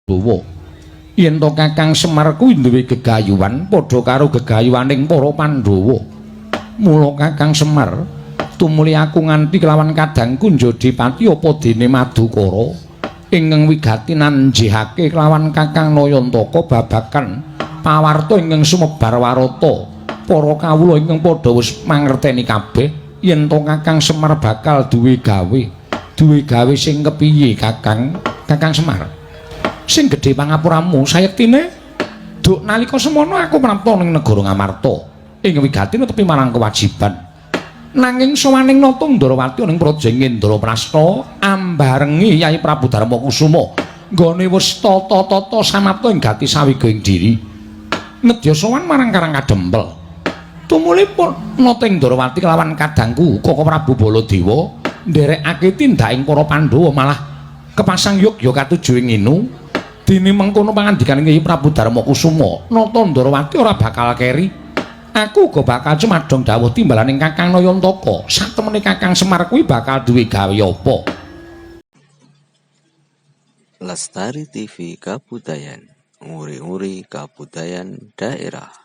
Pandhawa. Yen to Kakang Semar kuwi duwe gegayuhan padha karo gegayuhaning para Pandhawa. Mula Kakang Semar tumuli aku nganti kelawan kadangku Njodipati apa dene Madukara ingkang wigati nanjihake kelawan Kakang Nayantaka babagan pawarta ingkang sumebar warata. Para kawula ingkang padha wis mangerteni kabeh yen to Kakang Semar bakal duwe gawe. Duwe gawe sing kepiye Kakang? Kakang Semar. Sing gedhe pangapuramu sayektine duk nalika semono aku prapta ning negara Ngamarta ing wigati netepi marang kewajiban. Nanging sowaning Nata Ndrawati ning praja Indraprasta ambarengi Yai Prabu Darma Kusuma nggone wis tata-tata samapta ing gati sawiga ing diri. Nedya sowan marang Karang Kadempel. Tumuli pun Nata Ndrawati kelawan kadangku Koko Prabu Baladewa nderekake tindaking para Pandhawa malah kepasang yogya katuju ing inu. Dene mengkono pangandikane Kyai Prabu Darma Kusuma, Nata Ndrawati ora bakal keri. Aku uga bakal cumadong dawuh timbalaning Kakang Nayantaka. Satemene Kakang Semar kuwi bakal duwe gawe apa? Lestari TV Kabudayan, nguri-nguri kabudayan daerah.